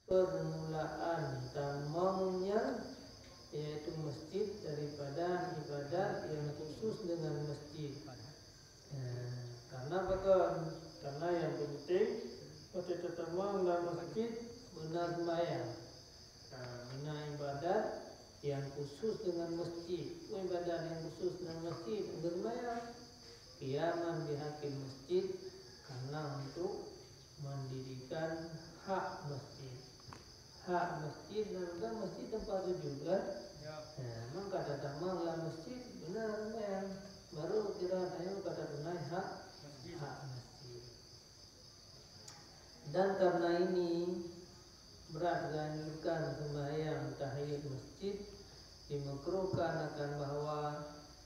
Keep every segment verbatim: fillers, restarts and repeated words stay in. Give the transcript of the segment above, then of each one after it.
permulaan tamongnya, yaitu masjid, daripada ibadat yang khusus dengan masjid. Eh, karena apa kan? Karena yang penting, watèe tatamong lam masjid, beuna sembahyang. Nah, beuna ibadat yang khusus dengan masjid. Peue ibadat yang khusus dengan masjid? Untuk sembahyang. Qiyaman bihaqqil masjid, karena untuk mendirikan hak masjid. Hak masjid, nah, kan masjid tempat sujud, kan? Ya. Nah, maka tatamong lam masjid, beuna sembahyang. Baru kira ayo ka tatunai hak, hak masjid. Dan karena ini, berat dianjurkan sembahyang tahiyat masjid, dimakruhkan akan bahwa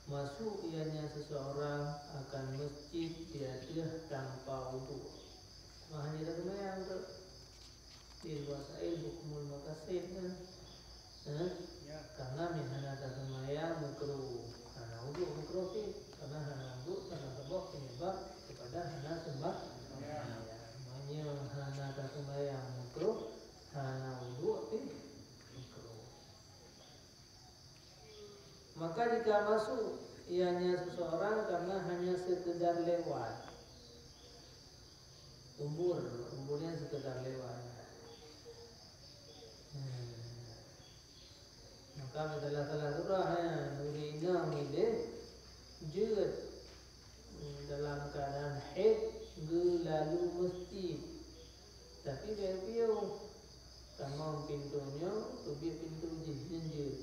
masuk ianya seseorang akan masjid di ateueh tanpa uduk. Wah, hanya dah sembahyang tu. Di luar sail hukumul makasid kan. Eh? Ya. Karena meuhana tasembahyang makruh. Hana uduk makruh pih. Karena hana uduk, karena sebab penyebab kepada hana sembahyang. Ya. Meunyoe hana tasembahyang makruh, hana uduk pih makruh. Maka jika masuk ianya seseorang karena hanya sekedar lewat, umbur, umburnya sekedar lewat. Hmm. Maka salah-salah surah, ya, ureueng inong ideh jeuet dalam keadaan haid geulalu masjid. Tapi bèk piôh. Tamong pintoe nyoe, teubiet pintoe jih, nyan jeuet.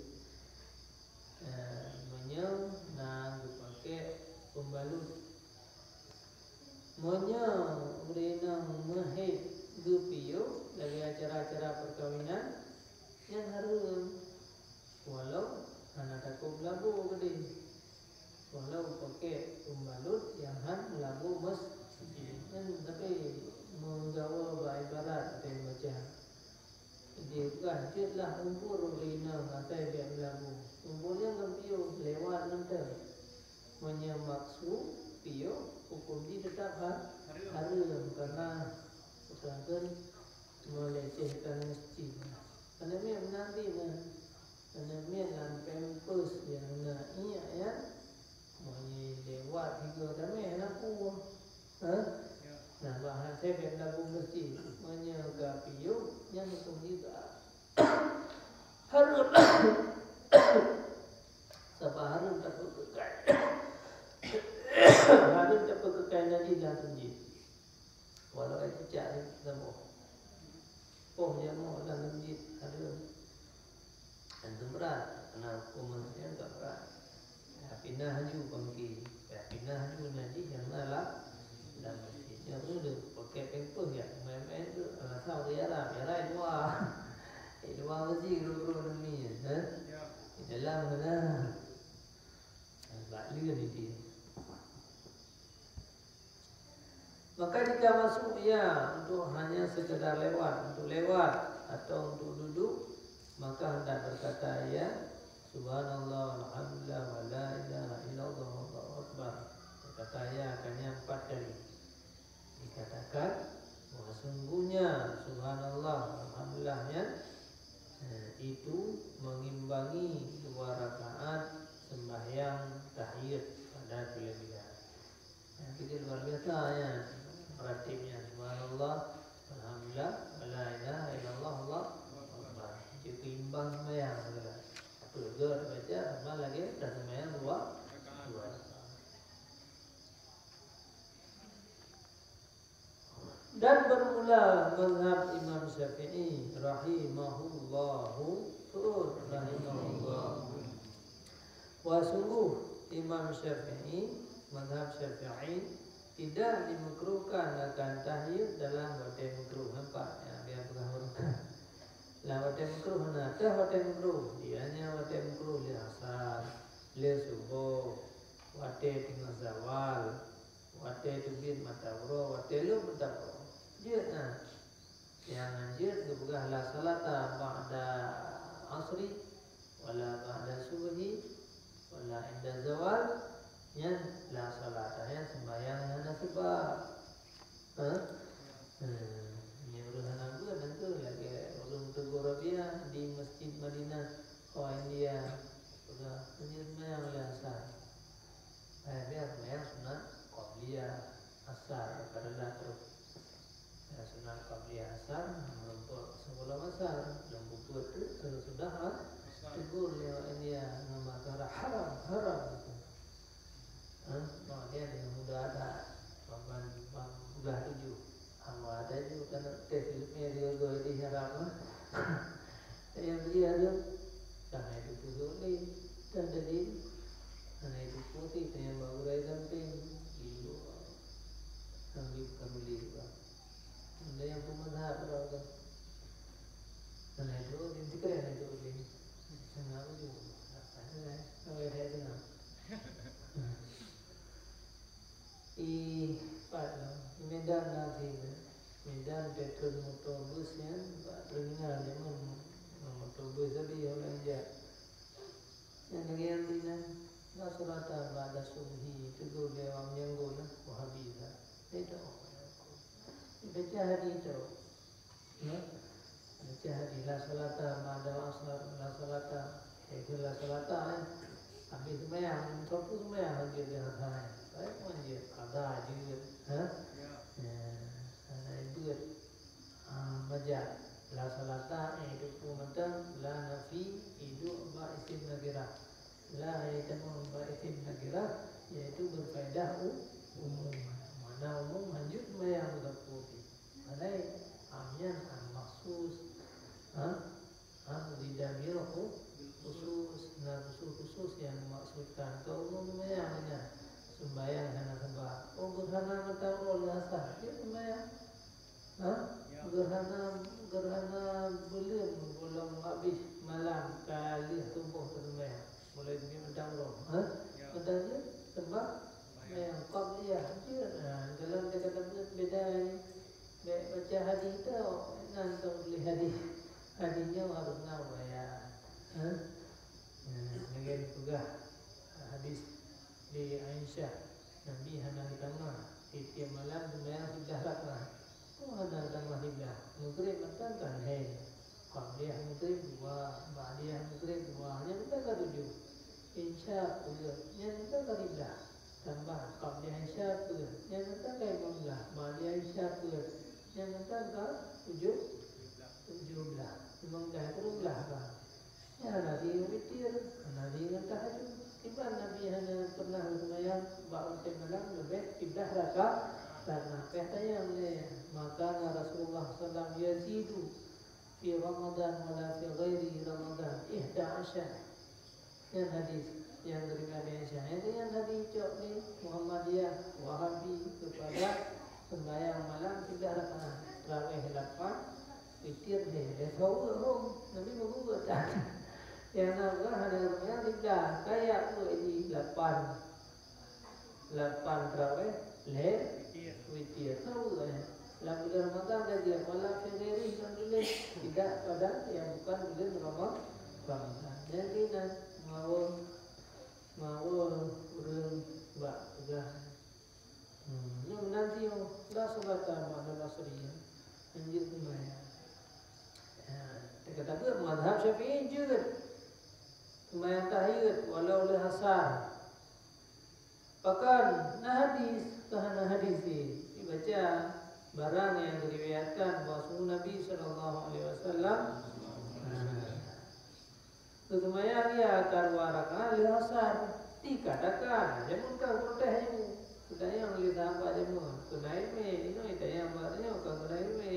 Eh, meunyoe na geupakè pembalut. Meunyoe ureueng inong meuhaid geupiôh lagèe acara-acara perkawinan, nyan hareuem. Walau hana takot meulabô keudeh. Walau pakè pembalut nyang han meulabô masjid. Nyan tapi meugawa bak ibarat watèe baca. Jadi, peugah jeuet lah umbur ureueng inong asai bèk meulabô. Umbur nyan kan piôh, lewat mantong. Meunyoe maksu piôh, huköm jih teutap ha-, hareuem, karena bukan melecehkan masjid. Karena memang nanti mah Aneuk miet lam pampers nyang na iék nyan, meunyoe lewat sigoe tamè na peue. Hah? Ya. Nah, bah, hana sabab lagu meusti. Meunyoe ka piôh, nyan huköm jih hareuem. Sabab hareuem tapeukeukai. Hareuem tapeukeukai najis lam teunjit. Walau ai cicak nyan saboh. Poh jamoe lam teunjit hareuem. Nyan brat, karena huköm manusia agak brat. Ya, pinah laju bangke. Ya, pinah laju najis nyang na lam, lam masjid. Nyan ureueng deuh pakè pampers ya, main-main tu, rasa ureueng yara, yara di luwa. Di luwa masjid, guru-guru nami, ha? Di dalam sana. Bak lé ni dia. Maka jika masuk ia untuk hanya sekedar lewat, untuk lewat atau untuk duduk, maka hendak berkata ia, "Subhanallah, alhamdulillah, wa la ilaha illallah, wallahu akbar." Berkata ia akannya empat kali. Dikatakan bahwa sungguhnya subhanallah, alhamdulillah nyan, eh, itu mengimbangi dua rakaat sembahyang tahiyat pada kelebihan. Nah, jadi luar biasa ya. Meratibnya subhanallah, alhamdulillah, wa la ilaha illallah, Allahu akbar. Jadi keimbang sembahyang segala. Apa juga baca sama lagi dah sembahyang dua, dua rakaat. Dan bermula mazhab Imam Syafi'i rahimahullahu, rahimahullah. Wa sungguh Imam Syafi'i, mazhab Syafi'i, tidak dimakruhkan akan tahiyat dalam watèe makruh. Nampak? Ya, biar peugah barokah. Lam watèe makruh na, teuh watèe makruh. Ianya watèe makruh lé asar, lé suboh, watèe teungoh zawal, watèe teubiet mata uroe, watèe lheueh mata uroe. Jeuet na. Nyang jeuet geupeugah la salata ba'da asri, wala ba'da subhi, wala inda zawal, nyan la salata, nyan sembahyang nyang hana sabab. Ha? Hmm. Nyan ureueng hana beuet, nyan tu lagèe ureueng di Masjid Madinah, oh India, peugah, "Hanjeuet seumayang lé asar." Hai, biar seumayang sunat qabliyah asar, karena troh. Ya, sunat qabliyah asar, meureumpok sigohlom asar, lom peubuet tu, terus sudah, ha? Tegur lé awak India, ngon bahasa haram, haram, gitu. Ha? Nah, dia dengan muda ada, papan, papan belah tujuh. Awak ada juga, kan, teh, ilmu dia, dia, dia haram, ha? Yang dia tu, kan itu pusuk ni, kan tadi, kan itu putih, kan yang baru dari samping, ibu, ambil bukan beli juga. Ada yang pun mazhab berapa tu? Kan itu, yang tiga yang itu beli. Tengah tu juga. Apa tu, eh? Sampai saya tengah. Ih, pat lah. Medan na sih, eh. Medan petrol motor bus, ya. Bak terminal dia mah, motor bus tadi orang jak. Nyang lagèe nyan, la salata ba'da subhi, tegur lé awak meunyoe na Wahabi lah. Beda. Baca hadis tu. Ya. Baca hadis, la salata ba'da asar, la salata. Itu la salata, eh. Habis sembahyang, sapu sembahyang, lanjut dia asar. Baik, lanjut. Ada je. Ha? Ya. Ya. Ada ibu. Ah, baca, la salata, eh, itu pun mantong, la nafi, iduek bak isim nakirah. La, eh, teumeung bak isim nakirah, yaitu berfaedah u-, umum. Makna umum, hanjeuet seumayang mudhaf putih. Padahai am nyan am maksus. Ha? Am lidamir khu-, khusus. Nah, khusus-khusus yang dimaksudkan. Keu umum seumayang nyan. Seumayang hana sabab. Oh, geuhana mata uroe lheuh asar. Dia seumayang. Ha? Ya. Geuhana, geuhana buleuen gohlom habéh malam ka lheueh suboh teumé. Mulai jeuet mantong uroe. Ha? Ya. Mantong jeuet seumayang qabliyah jeuet. Ha, dalam kata beda ni. Bèk baca hadis tu, nan tu tuléh hadis. Hadis nyoe harus na riwayat. Ha? Ha, lagèe peugah hadis di Aisyah, Nabi hana geutamah, tiep-tiep malam seumayang siblaih rakaat. Oh, hana geutamah siblaih. Maghrib mantong ka lhèe. Qabliyah maghrib dua, ba'diyah maghrib dua, nyan mantong ka tujoh. Isya peuet, nyan mantong ka siblaih. Tambah qabliyah isya peuet, nyan mantong ka limong blah, ba'diyah isya peuet, nyan mantong ka tujoh, tujoh blah. Limong blah, peuet blah ka. Nyan hana lé ngon witir, hana lé ngon tahajud. Kiban Nabi hana pernah seumayang bak watèe malam leubeh siblaih rakaat, karena payah tanyong lé, "Ma kana Rasulullah sallam yazidu fi Ramadan wala fi ghairi Ramadan ihda asyara." Nyan hadis nyang geuriwayat lé Aisyah. Nyan hadis cok lé Muhammadiyah, Wahabi kepada sembahyang malam tiga rakaat, tarawih lapan, Witir lhèe, lhèe saweue lom, Nabi meugugat that. Nyang na ureueng hana geuseumayang siblaih, kaya ureueng jih lapan. Lapan tarawih, lhèe witir. Saweue, eh. Lam bulan Ramadan saja, wala fi ghairihi, tidak pada yang bukan bulan Rama-, Ramadan. Jadi, na, mawe, mawe ureueng bak peugah. Hmm, nyoe meunan sinoe, la sholata ba'dal asri, ya. Hanjeuet seumayang. Ya, teuka tabeuet mazhab Syafi'i jeuet. Seumayang tahiyat walau lheuh asar. Pakon na hadis, ka hana hadis jih. Dibaca barang nyang geuriwayatkan bahwa sungguh Nabi sallallahu alaihi wasallam. Nah. Geuseumayang ia ka dua rakaat lheuh asar. Tika-taka, jameun ka protes nyoe. Geutanyong lé sahabat jameun, "Keunaik mé?" Inoe itanyong bak nyoe, "Ka keunaik mé?"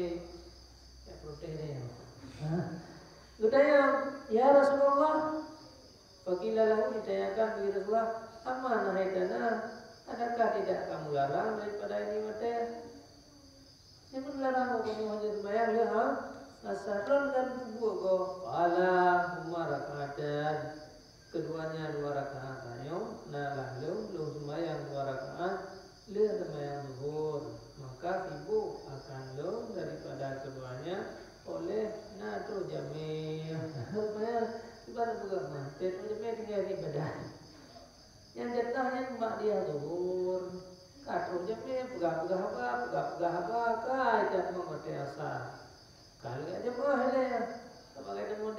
Jak protes nyoe. Ha? Geutanyong, "Ya Rasulullah." Faqila lahu, ditanyakan bagi Rasulullah, "Amma nahaitana, adakah tidak kamu larang daripada ini watèe?" Nyan pun larang, kamoe hana seumayang lheuh, ha? Asar, lôn kan peubuet gob. Qala huma rak'atan. Keduanya dua rakaat. Tanyoe, na lah lôn, lôn seumayang dua rakaat lheuh seumayang zuhur. Maka sibuk akan lôn daripada keduanya oleh na troh jamé. Seumayang ibarat peugah mah, troh jamé tinggai ibadat. Nyang jatah nyan ba'diyah zuhur. Ka troh jamé peugah-peugah haba, peugah-peugah haba, ka itat meu'en watèe asar. Ka lheueh jeumaah ilèe. Saban ka teungoh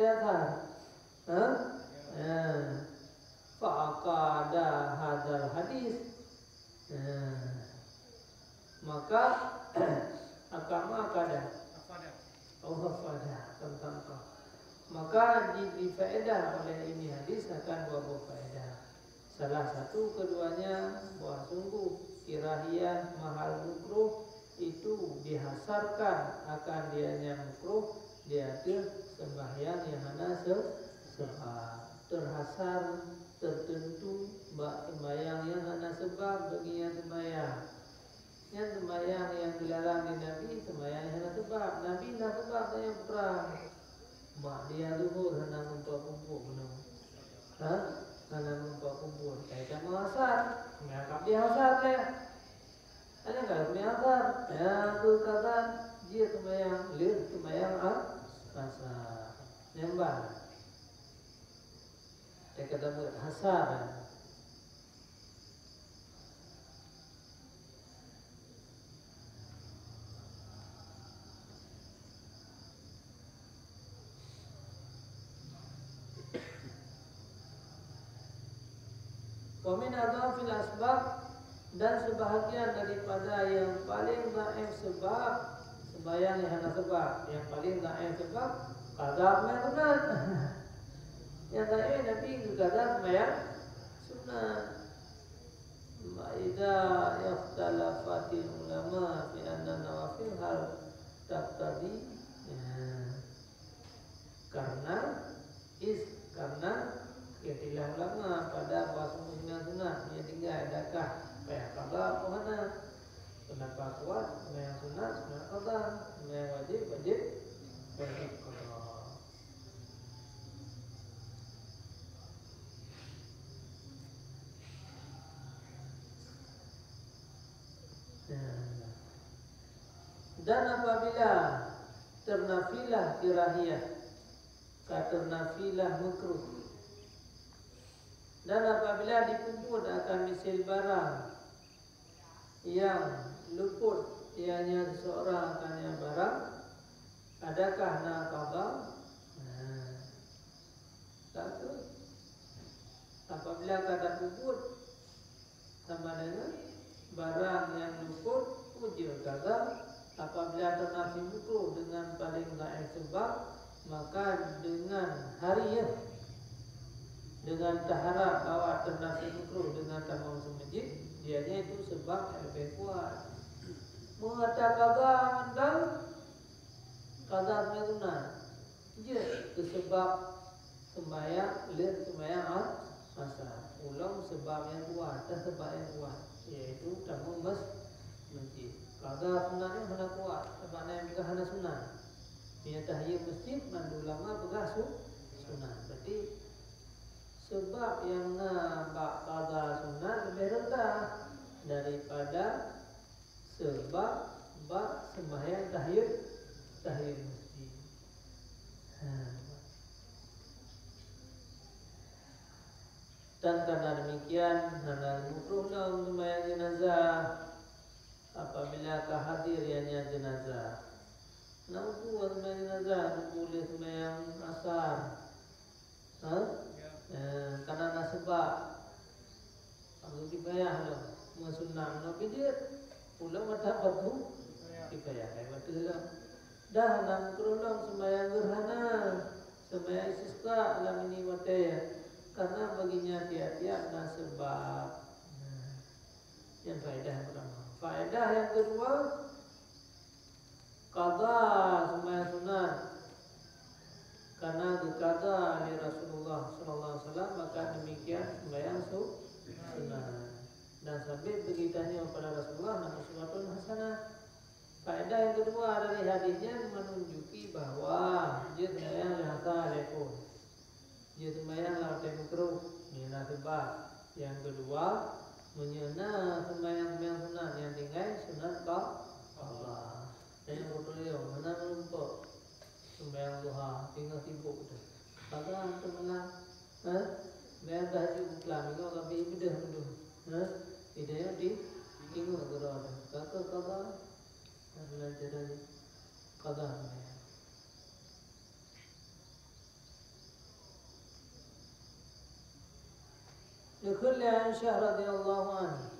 tangka. Maka di, difaedah oleh ini hadis akan dua buah faedah. Salah satu keduanya bahwa sungguh kirahiyah mahal mukruh itu dihasarkan akan dianya mukruh di ateueh sembahyang yang hana se-, sebab. Terhasar, tertentu bak sembahyang yang hana sebab bagi nyang sembahyang. Nyan seumayang nyang geularang lé Nabi, seumayang nyang hana seubab. Nabi na seubab, seumayang prang. Mak dia zuhur hana meumpok kumpul bunoe. Ha? Hana meumpok kumpul. Kai kamoe asar, seumayang kamoe asar lé. Hana ka seumayang asar. Ya, tu kata, jeuet seumayang, lheueh seumayang a-, asar. Nyang ban. Teuka tabeuet hasar. Wa min adhafil asbab, dan sebahagian daripada yang paling dhaif sebab, sembahyang yang hana sebab, yang paling dhaif sebab, qadha seumayang sunat. Nyang dhaif Nabi geuqadha seumayang sunat. Wa idza ikhtalafatil ulama fi anna nawafil hal taqtadi, ya. Karena is, karena ikhtilaf ulama pada bahwa seumayang sunat, meunyo tinggai adakah payah qadha atau hana. Pendapat kuat, seumayang sunat, sunat qadha, seumayang wajib, wajib, wajib qadha. Ya. Dan apabila ternafilah kirahiyah, ka ternafilah makruh. Dan apabila dipeubuet akan misil barang nyang luput, ianya seseorang akan nyan barang, adakah na qadha? Nah, satu. Apabila ka tapeubuet sama dengan barang nyang luput, ujeue qadha. Apabila teunafi makruh dengan paling dhaif sebab, maka dengan hari nyan, dengan taharap bahwa teunafi makruh dengan tamong seumeujid, ianya itu sebab nyang leubeh kuat. Meunyo taqadha mantong, qadha seumayang sunat. Jeuet keu seubab seumayang, lheueh seumayang a-, asar. Ulôn seubab nyang kuat, dan seubab nyang kuat, yaitu tamong mes-, meujid. Qadha sunat nyoe hana kuat, sabab na nyang peugah hana sunat. Meunyo tahiyeue meuseujid, mandum ulama peugah su-, sunat. Berarti seubab nyang na bak qadha sunat leubeh reundah daripada seubab bak seumayang tahiyeue, tahiyeue meuseujid. Ha. Dan karena demikian, hana makruh lom seumayang jeunazah apabila ka hadir ianya jeunazah. Na uku seumayang jeunazah, uku lé seumayang asar. Ha? Ya. Eh, karena na seubab. Fardu kifayah lom. Meusunat meunoe pih jeuet. Ulôn mata fardu kifayah. Hai, beutôi lom. Dah na makruh lom seumayang gerhana, seumayang istisqa lam ini watée. Karena baginya tiap-tiap na seubab. Nah, nyan faedah yang pertama. Faedah yang kedua, qadha seumayang sunat. Karena geuqadha lé Rasulullah sallallahu alaihi wasallam, maka demikian seumayang su-, sunat. Dan sabit bagi tanyoe pada Rasulullah na uswatun hasanah. Faedah yang kedua dari hadis nyan menunjuki bahwa jeuet seumayang lheueh asar lé phon. Jeuet seumayang lam watée makruh, nyan na seubab. Nyang keudua, meunyoe na seumayang-seumayang sunat nyang tinggai, sunat qa-, qadha. Dan nyang keutuleueng, hana meurumpok seumayang duha, teungoh sibok teuh. Qadha antom na, ha? Seumayang tahajud buklam, ingat ka beubeudôh mandum. Ha? Hidayah di, ingat keudroe teuh. Ka keuh qadha, ha, beulanjut laju. Qadha seumayang. Dikheun lé Aisyah radhiyallahu anha,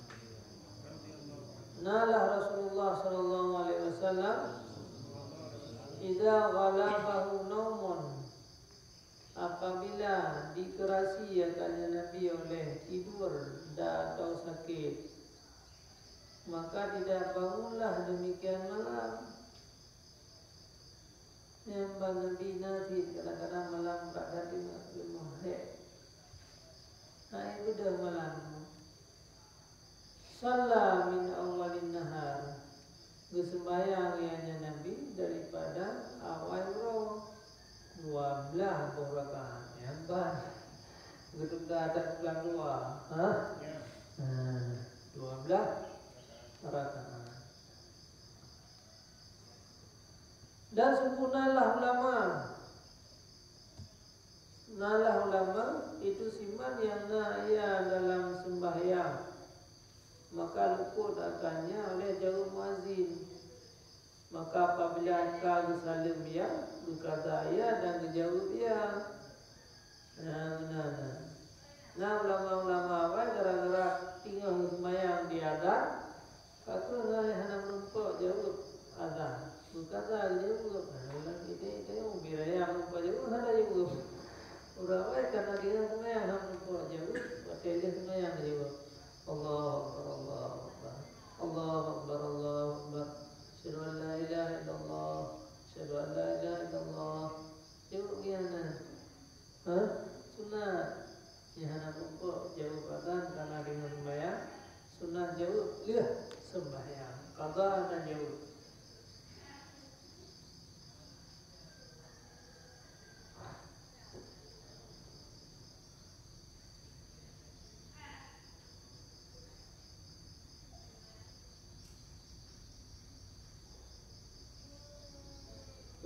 nalah Rasulullah sallallahu alaihi wasallam, idza ghalabahu Apabila dikeurasi akan Nabi oleh tidur dan atau sakit, maka tidak bangunlah demikian malam. Nyang ban Nabi na cit kadang-kadang malam bak tadi leumah hék. Hai beudôh malam. Shalla min awwalin nahar. Geuseumbahyang ianya Nabi daripada awai uroe. Dua blaih boh rakaat. Nyang ban. Geuteuka that bulan dua. Ha? Ya. Ha, dua blaih rakaat. Dan sempurnalah ulama. Nalah ulama itu siman nyang na ia dalam sembahyang, maka luput akannya oleh jaweueb muazin. Maka apabila ka geusaleuem ia, geukaza ia dan geujaweueb ia. Nah, meunan. Nah, ulama-ulama awai gara-gara teungoh geuseumbahyang di azan, ka troh hana meurumpok jaweueb azan. Geukaza geujaweueb. Nah, ulang ide-ide, oh, bila nyang meurumpok jaweueb, hana jaweueb. Ureueng awai kana teungoh seumayang hana meurumpok jaweueb, watèe lheueh seumayang jaweueb. Allahu Akbar, Allahu Akbar. Allahu Akbar, Allahu Akbar. Asyhadu an la ilaha illallah. Asyhadu an la ilaha illallah. Jaweueb nyan na. Ha? Sunat. Nyang hana meurumpok jaweueb azan kana teungoh seumayang, sunat jaweueb lheueh seumayang. Qadha dan jaweueb.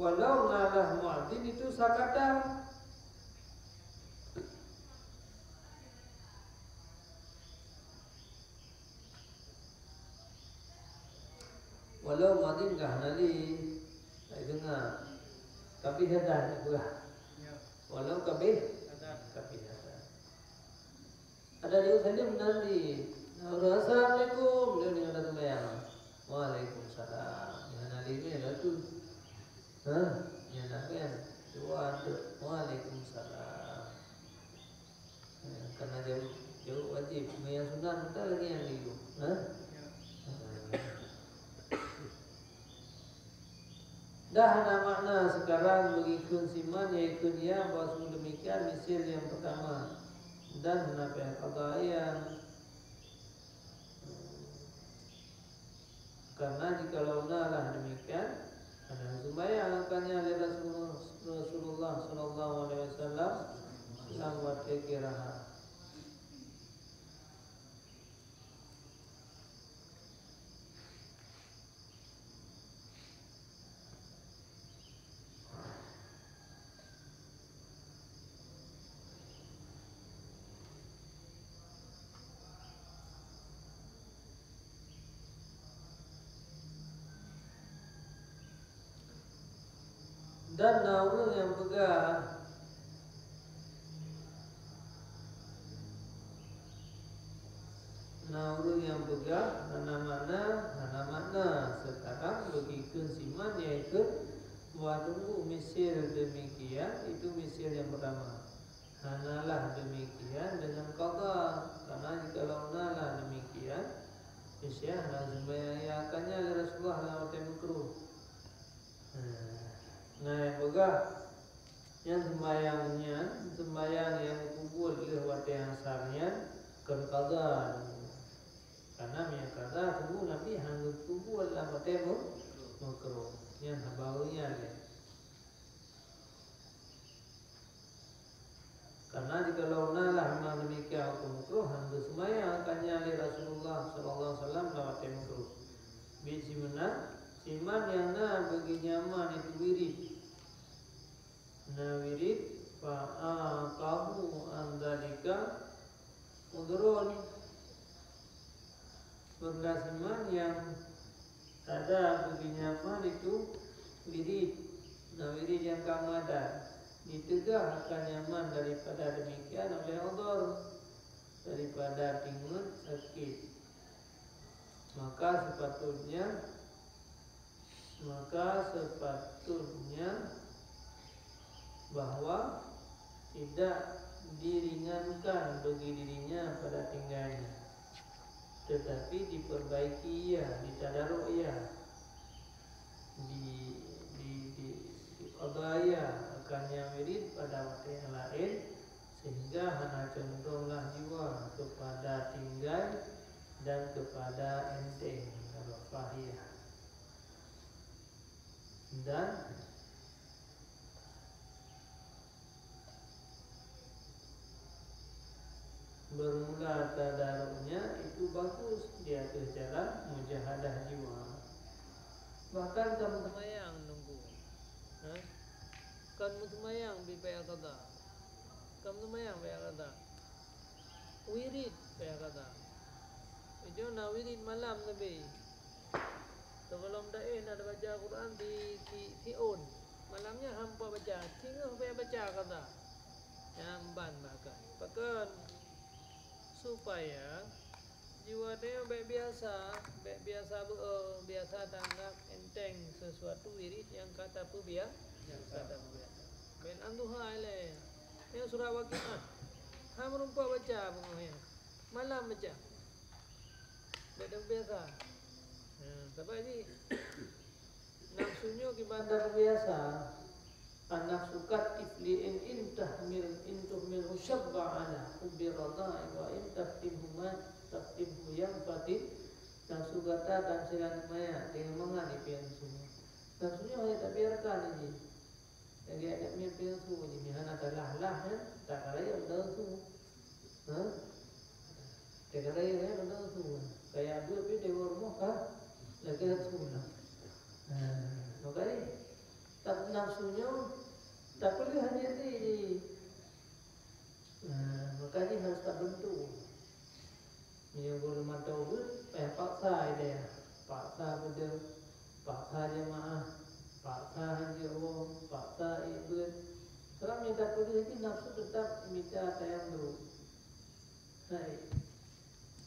Walau nalah muadzin itu sakata. Walau muadzin ka hana lé, ka deungoe. Ka abéh azan, ka abéh. Ya. Walau ka abéh, ka abéh azan. Ada jaweueb saleuem nan di, "Assalamualaikum," dia ni ada seumayang. "Waalaikumsalam." Nyang na lé nyan lah tu. Ha? Nyang na kan? Dua tu. "Waalaikumsalam." Ha, karena jaweueb, jaweueb wajéb. Nyang sunat, entah lagi nyang lé. Ha? Dah na makna sekarang bagi kheun siman, yaitu dia bahwa sungguh demikian misil yang pertama, dan hana payah qadha ia. Karena jikalau na lah demikian, hana seumayang akannya lé Rasulullah, Rasulullah sallallahu alaihi wasallam lam watèe geurahat. Dan na ureuëng nyang peugah, na ureuëng nyang peugah hana makna, hana makna, sekarang beukikheun siman, yaitu bahwa sungguh misil demikian, itu misil yang pertama. Hanalah demikian dengan qadha, karena jikalau nalah demikian, niscaya hana seumayang ia akannya lé Rasulullah lam watèe meukruh. Nah, nyang peugah, nyang seumayang nyan, seumayang nyang geupeubuet lheueh watèe asar nyan, kon qadha. Karena meunyoe qadha, teuma Nabi hana geupeubuet lam watèe meu-, meukruh. Nyan haba ureuëng nyan lé. Karena jikalau nalah memang demikian huköm makruh, hana geuseumayang akannya lé Rasulullah sallallahu alaihi wasallam lam watèe makruh. Bit simeunan, siman nyang na bagi nyaman itu wirid. Na wirid, fa aqahu an dzalika udhrun. Peugah siman nyang tada bagi nyaman itu wirid. Na wirid nyang ka meuadat, diteugah akan nyaman daripada demikian oleh udhur, daripada pingeut sakit. Maka sepatutnya, maka sepatutnya bahwa Tidak diringankan bagi dirinya pada tinggainnya, tetapi diperbaiki ia, ditadaruk ia, di, di, di, diqadha ia akan nyang wirid pada waktu yang lain, sehingga hana condonglah jiwa kepada tinggai dan kepada enteng, rafahiyah. Dan bermula tadaruknya itu bagus di atas jalan mujahadah jiwa. Bahkan kamu seumayang nunggu, ha? Kan seumayang bibaya qadha. Kamu seumayang bibaya qadha. Wirid bibaya qadha. Itu na wirid malam leubeh. Sebelum dakwah na baca Quran di, di, di on. Malam nyan hampa baca, singoh baya baca qadha. Nyan ban bahkan. Pakon? Supaya jiwa tanyoe bèk biasa, bèk biasa beu, biasa tanggap enteng sesuatu wirid nyang ka tapeubia-, nyang ka tapeubiasa. Bèk lam duha ilèe. Nyan surat Waqiah. Ha meureumpok baca beungoh nyan. Malam baca. Bèk tapeubiasa. Ha, sabab jih nafsu nyoe kiban tapeubiasa. An-nafsu kat tifli in, in tahmil, in tuhmilhu syabba ala hubbi radha'i wa in taftimhu ma, taftimhu yanfatim. Nafsu gata dan sira aneuk manyak, teungoh mangat ié nafsu. Nafsu nyoe hana tabiarkan jih. Lagèe aneuk miet piôh su, jih meuhana talah-lah nyan, takarayek meudaun su. Ha? Takarayek nyan meudaun su. Kaya beuet pih deungon rumoh ka lagèe su lah. Ha, maka jih, tapi nafsu nyoe tapeuleueh hana jih. Ha, maka jih harus tabantu. Meunyoe gurèe mantong beuet, payah paksa ilèe, paksa peudeueng, paksa jeumaáh, paksa hanjeuet woe, paksa ék beuet. Seurang nyang tapeuleueh jih nafsu teutap mita tayang brok. Hai.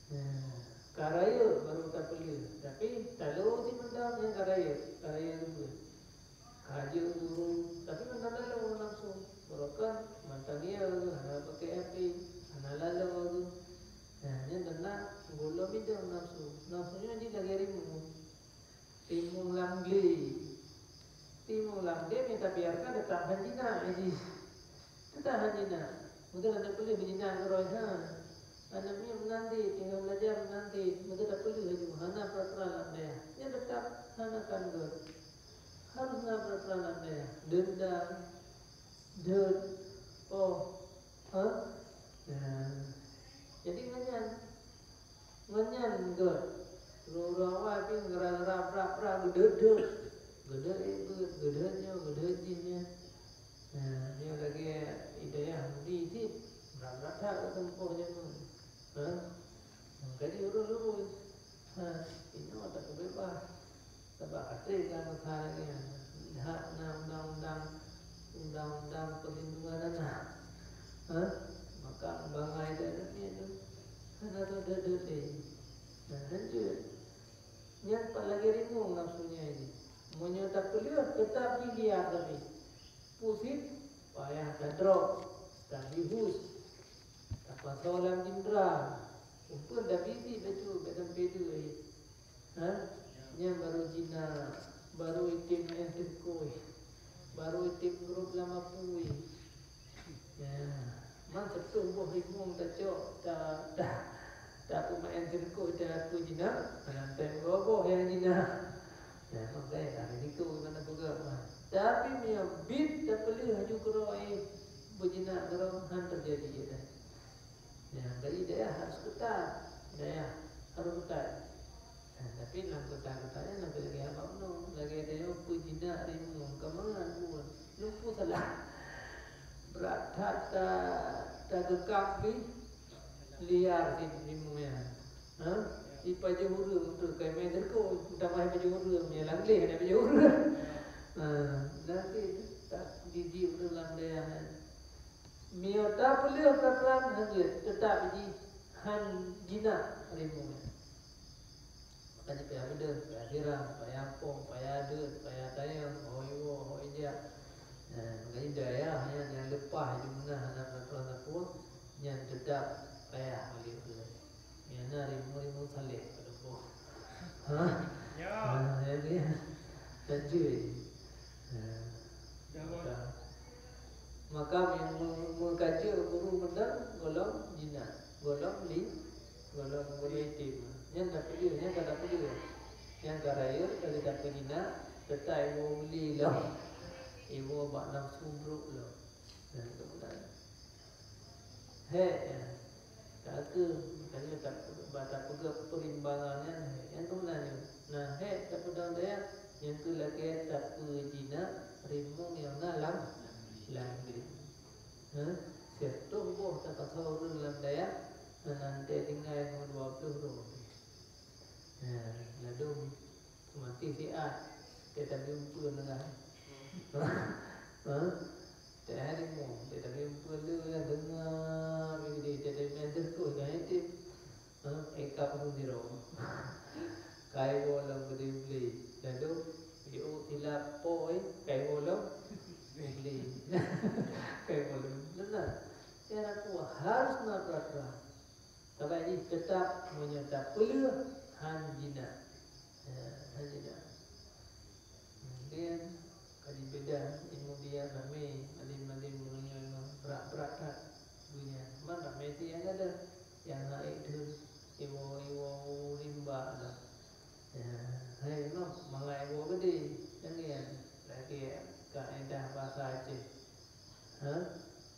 Nah, ka rayeuk baru tapeuleueh, tapi talo simeunan nyang ka rayeuk, ka rayeuk beuet. Ka jeuet guru, tapi mantong lalo ngon nafsu. Barokon mantong dia hana pakai H P, hana lalo tu. Nah, nyan tanda gohlom idong nafsu. Nafsu nyoe jih lagèe rimueng. Rimueng lam glé. Rimueng lam glé, mita biarkan teutap han jinak jih. Teutap han jinak. Mungken aneuk puléh beujinak keudroe, ha. Aneuk miet meunan cit, tinggai belajar meunan cit, mungken tapeuleueh laju, hana peurasaan lam dayah. Nyan teutap hana kan gèt. Harus na peurasaan lam dayah. Deundam, deuet, poh, ha? Nah, jadi ngon nyan, ngon nyan gèt. Ureueng-ureueng awai pih geura-geura brat-brat geudeuet-deuet. Geudeuet ék beuet, geudeuet nyoe, geudeuet jih nyan. Nah, nyoe lagèe i dayah Budi cit, brat-brat that geutumpôh jameun. Ha? Jadi ureueng lurus. Ha, inoe tapeubeubaih. Sabab até ka meusa lagèe nyan. Hak na undang-undang, undang-undang perlindungan anak. Ha? Maka bangai dan nyan tu. Hana tadeuet-deuet lé. Nah, lanjut. Nyan pat lagèe rimueng nafsu nyan jih. Meunyoe tapeuleueh, teutap jih liar tapi. Pusat payah tadrop, tabihus, tapasoe lam jeundra. Umpun tabisi laju bèk sampai deuh. Ha? Nyan baru jinak, baru item maén sirkus, baru item grup lam apui. Ya, man siploh boh rimueng tacok, ta, ta, tapeumaén sirkus, tapeue jinak, hana tem dua boh nyang jinak. Ya, makanya tak risiko gimana peugah mah. Tapi meunyoe bit tapeuleueh laju keudroe, beujinak keudroe, han teujadi dah. Ya, jadi dayah harus ketat. Dayah harus ketat. Nah, tapi lam kota-kota nyan lagèe-lagèe abang nyoe, lagèe tanyoe peujinak rimueng, ka mangat buet. Lumpu salah. Brat that ta-, tageukam pih liar cit rimueng nyan. Ha? Ipajoh ureueng tu, kai main teuko, utamah ipajoh ureueng, nyan lam gleh ada pajoh ureueng. Ha, nanti tak didik ureueng lam dayah nyan. Meunyoe tapeuleueh peurasaan han jeuet, teutap jih han jinak rimueng. Makanya payah beudeuh, payah sirang, payah pong, payah deuet, payah tayang, hôi woe, hôi jak. Nah, makanya dayah nyan nyang leupah Wah, di mana hana peraturan sapeue, nyan teutap payah balik ureueng. Nyan na rimueng-rimueng saleh pada boh. Ha? Ya. Ha, jadi, lanjut. Ha. Jawab. Maka, maka nyang me-, meukaji guru meunan golom jinak, golom li-, golom, golom itim. Nyan tapeuleueh, nyan ka tapeuleueh. Nyan ka rayeuk, ka tapeuleueh jinak, teutap iwoe meuli lom. Iwoe bak nafeusu brok lom. Nyan keunan. Hék, ya. Ka keuh, makanya tak, ba tapeugah perimbangan nyan, hék. Nyan keunan nyoe. Nah, hék tapeudong dayah, nyan keuh lakée tapeujinak rimueng nyang na lam, lam glé. Hah? Siatôh boh takasoe ureueng lam dayah, na, na teuh tinggai ngon dua ploh droe. Nah, ladôm Mati siat, teutabri umpeuen lah. Ha? Teuh rimueng, teutabri umpeuen lé, deungon, teutabri meunan teuh keuh, jangan item. Ha? Eka pun sidroe. Ka iwoe lom keudeh bli. Lalu, yôh silap po, eh, ka iwoe lom bli. Ka iwoe lom. Beuna. Ya, aku harus na peraturan. Sabab jih teutap meunyoe tapeuleueh han jinak. Ya, han jinak. Mungken ka jibeda ilmu dia ramé, alim-alim meunyoe brat-brat that geuh nyan. Man ramé cit nyang gadôh, nyang hana ék deuh iwoe-iwoe rimba lom. Ya, hai noh, mangat iwoe geude, nyang nyan, lagèe kaedah basa Aceh. Ha?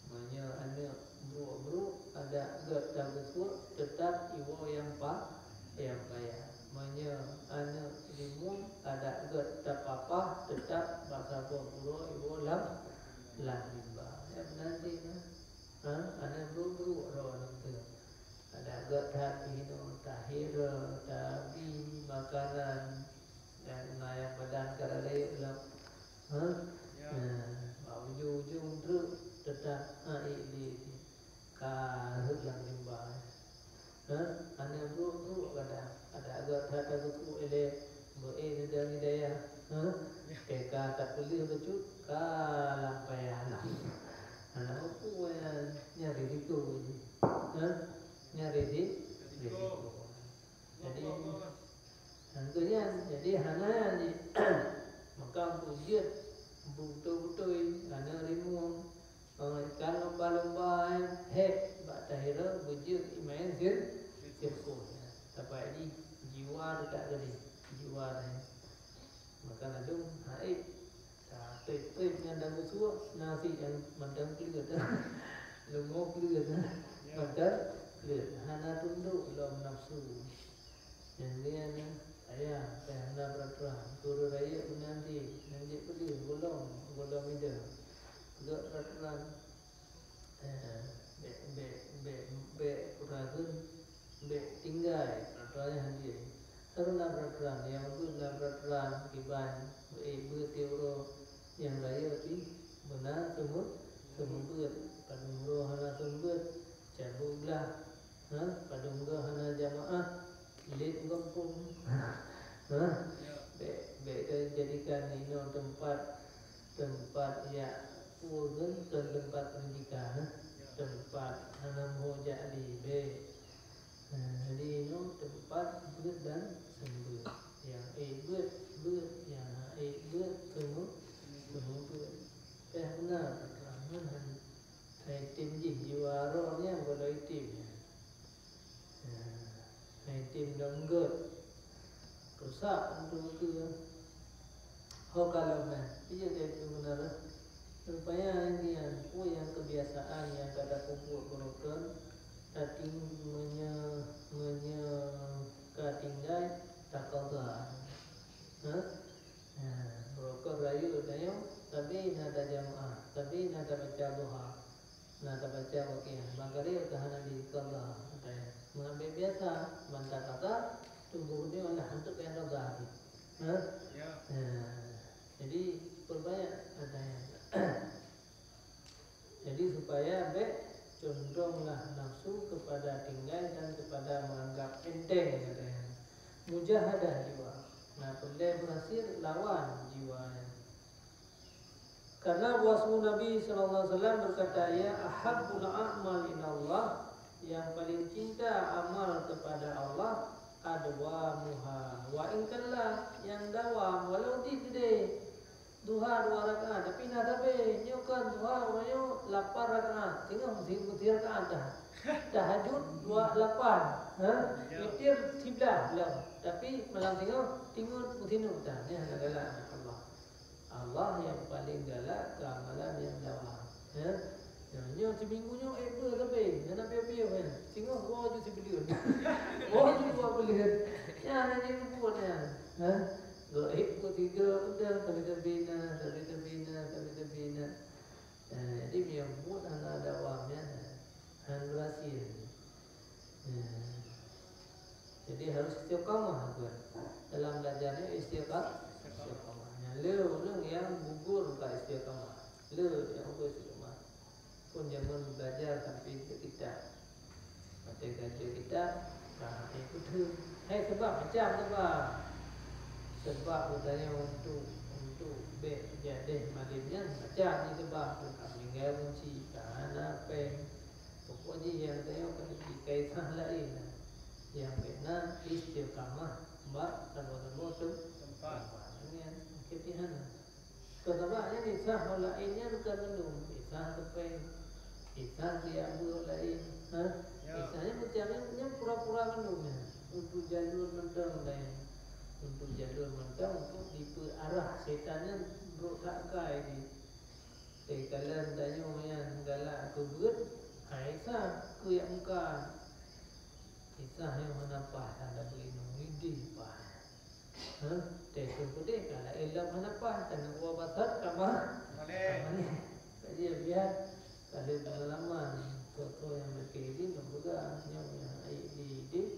Meunyoe aneuk brôk-brôk, adak gèt tageusuek, teutap iwoe nyang pa-, nyang payah. Meunyoe aneuk rimueng, adak gèt tapapah, teutap bak saboh uroe iwoe lam, lam rimba. Ya, meunan cit na. Ha? Aneuk brôk-brôk droe aneuk teuh. Adak gèt that pih inoe, tahira, tabi makanan, dan na nyang badan ka rayeuk lom. Ha? Ya. Nah, bak ujong-ujong treuk teutap, ha, ék lé. Ka rhot lam rimba. Ha? Aneuk brôk-brôk kadang. Adak gèt that tageusuek ilèe, beu ék neudeungi dayah. Ha? Ya. Teuka tapeuleueh bacut, ka lam payah lom. Alah, peue nyan, nyan risiko jih. Ha? Nyan risi-, risiko. Jadi, nyan keuh nyan. Jadi, hana nyan jih. Maka beujeuet beutôi-beutôi, hana rimueng. Ikan lumba-lumba, hék bak tahira, beujeuet imaén sir-, sirkus. Sabab jih jiwa teuka keudeh, jiwa nyan. Maka ladôm hana ék. Ka trép-trép nyan dan geusuak, na cit nyang mantong kleuet. Leumô kleuet. Ya. Mantong kleuet. Hana tundok lom nafeusu. Nyang lhèe nyan, ayah, teuh hana peuraturan. Turun rayeuk meunan cit, nyang jeuet peudeuh, gohlom, gohlom ida. Peugöt peuraturan. Eh, bèk, bèk, bèk, bèk peurazeun, bèk tinggai, peuratoran nyan hadir. Harôh na peuratoran, nyang beuet na peuratoran, kiban, beuet, beuet tiep uroe, nyang rayeuk pih beuna seumeu-, seumeubeuet, padum uroe hana seumeubeuet, cabeuet blah, ha, padum goe hana jamaah, lét gampông. Ha? Bèk, bèk tajadikan inoe teumpat, teumpat jak peue kheun, kon teumpat pendidikan, ha? Teumpat hana meuhôi jak lé, bèk. Ha, jadi inoe teumpat beuet dan seumeubeuet. Nyang ék beuet, beuet, nyang hana ék beuet, seumeu-, seumeubeuet. Payah beuna, hai tem jih jiwa roh nyan, boh item nyan. Hai tem dong gèt. Rusak untuk ke. Ho kalon nyan, iya deh tu beuna. Rupanya nyan, peue nyang kebiasaan nyang ka tapeubuet beurukon, tating meunyoe, meunyoe ka tinggai, takada. Ha? Ha, beurukon rayeuk tanyoe, sabe na tajamaah, sabe na tabaca duha. Na tabaca Waqiah, maka dia ka hana dikada, kata ya. Meunan biasa, ban takada, tuboh nyoe lah untuk yang kada. Ha? Ya. Ha. Jadi, perbanyak, kata ya. Jadi, supaya bèk condonglah nafsu kepada tinggai dan kepada menganggap enteng, kata ya. Mujahadah jiwa. Nah, peureulèe beurhasil lawan jiwa. Karena bahwasanya Nabi sallallahu alaihi wasallam berkata, "Ya ahabbul a'mal ilallah," yang paling cinta amal kepada Allah, "adwamuha," wa in qalla, yang dawam, walau di gede. Duha dua rakaat, tapi na sabe, nyoe kan duha, nyoe lapan rakaat, singoh meusi-, meusi rakaat dah. Tahajud dua lapan, ha? Ya. Witir siblah lom, tapi malam singoh, tingot meusinok dah. Nyan galak Allah. Allah yang paling galak keu amalan yang dawam. Ya. Nyoe, nyoe siminggu nyoe ék beuh sabe, hana piôh-piôh nyan. Singoh woe ju sibuleuen. Woe ju dua buleuen. Nyan hana jipeubuet nyan. Ha? Gob ék beuh tiga udah, sabe-sabe na, sabe-sabe na, sabe-sabe na. Ha, jadi meunyoe buet hana dawam nyan, han berhasil. Ya. Jadi harus istiqamah, tuan. Dalam belajar ni istiqa-, istiqamah. Nyan le ureueng nyang gugur ka istiqamah. Le nyang gugur istiqamah. Pun jameun belajar sampai ke kitab. Watèe ka jeuet kitab, ka hai peuteueng. Hai sebab macam sebab. Sebab geutanyoe untuk, untuk bèk jadeh malem nyan macam ni sebab. Ka meuninggai ureueng chik, ka hana péng. Pokok jih nyang tanyoe keuneuk jikaisah laén. Nyang bèk na istiqamah bak saboh-saboh tem-, teumpat. Teumpat. Nyan, mungkin hana. Keu sabab nyan isah laén nyan ka meunum, isah teupeng, isah siat buet laén. Ha? Ya. Isah nyan macam nyan, nyan pura-pura meunum nyan. Untuk jalur mantong laén. Untuk jalur mantong, untuk dipeuarah. Setan nyan brok that kai jih. Teukalon tanyoe nyan galak keu beuet, hai sa keu jak muka. Kisah nyang hana paih hana beuinong idéh paih. Hah? Teuka peudeh ka laén lom hana paih, tanyoe ubak basat ka ma-, malèe. Ka malèe. Ka jeuet biar ka lheueh peungalaman, soe-soe nyang lakèe idéh lôn peugah, nyoe nyang idéh-idéh.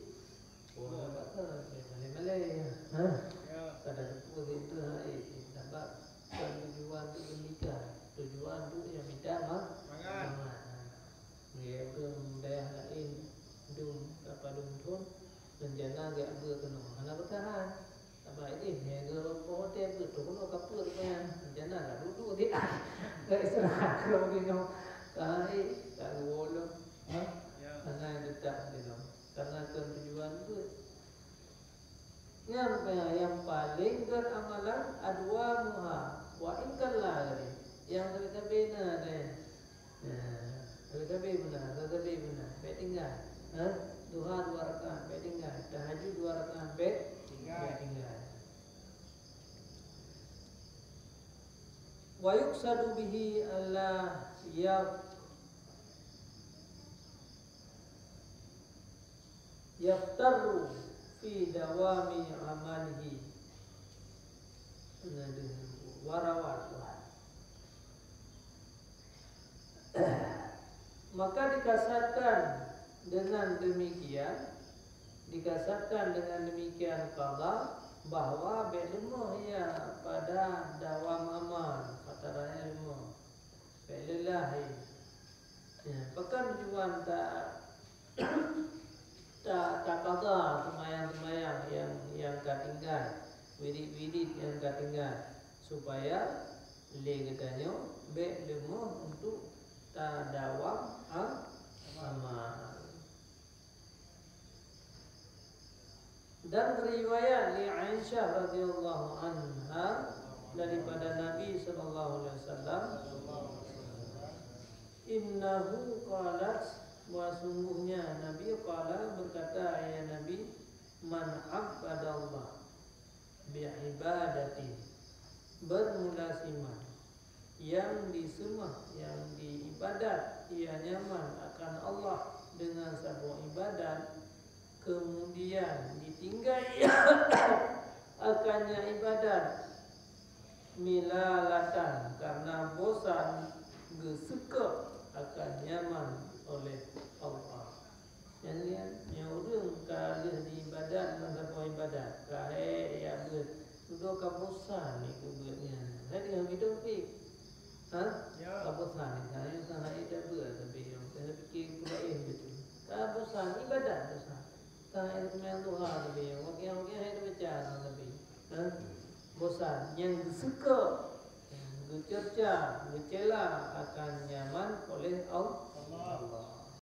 Wah, bak kah, malèe-malèe. Ha? Ya. Kada teupeu situ, ha, eh, sabab kon tujuan tu menikah. Tujuan tu nyang mita ma-, mangat. Mangat. Ha. Nggak, ureueng dayah laén dum ka padum thon, rencana geujak beuet keunoe. Hana beutahan. Sabab idéh, nyan geupoh watèe beuet, keunoe ka peuet rupanya. Rencana ka dudoe di, ka istirahat keunoe. Ka, eh, ka geuwoe lom. Ha? Ya. Hana teutap di lom. Karena kon tujuan beuet. Nyan pih nyang paleng gèt amalan adwamuha wa in qalla tadi. Nyang sabe-sabe na deh. Nah, sabe-sabe beuna, sabe-sabe beuna. Bèk tinggai. Ha? Duha dua rakaat, bèk tinggai. Tahajud dua rakaat, bèk tinggai. Bèk tinggai. Wa yuqsadu bihi alla yaf-, yaftarru fi dawami amalihi. Nah, deuh, warawat, wah. Maka dikasatkan dengan demikian, dikasatkan dengan demikian qada, bahwa bèk leumoh ia pada dawam amal, patarannya leumoh, bèk leulah ia. Ya, pakon tujuan ta-, ta-, taqada seumayang-seumayang nyang, nyang ka tinggai, wirid-wirid nyang ka tinggai, supaya lé geutanyoe bèk leumoh untuk tadawam a-, amal. Dan riwayat li Aisyah radhiyallahu anha daripada Nabi sallallahu alaihi wasallam, innahu qalat, bahwa sungguhnya Nabi qala, berkata, ya Nabi, "Man abadallah bi ibadatin," bermula siman, yang diseumah, yang diibadat, ia nyaman akan Allah dengan saboh ibadat, kemudian ditinggai akannya ibadat, milalatan, karena bosan, geuseukok akan nyaman oleh Allah. Nyan, nyan, nyan ureueng ka lheueh diibadat ngon saboh ibadat, ka hék jak beuet, dudoe ka bosan ikot beuet nyan. Hai deungoe meudoe pih. Ha? Ya. Ka bosan, misalnya, ka hék jak beuet, tapi nyang ka pike peulaén beutôi. Ka bosan, ibadat bosan. Ka hék seumayang duha, tapi nyang wakèe-wakèe hék baca, tapi, ha? Bosan, nyang geuseukok. geucerca, geucela akan nyaman oleh Allah.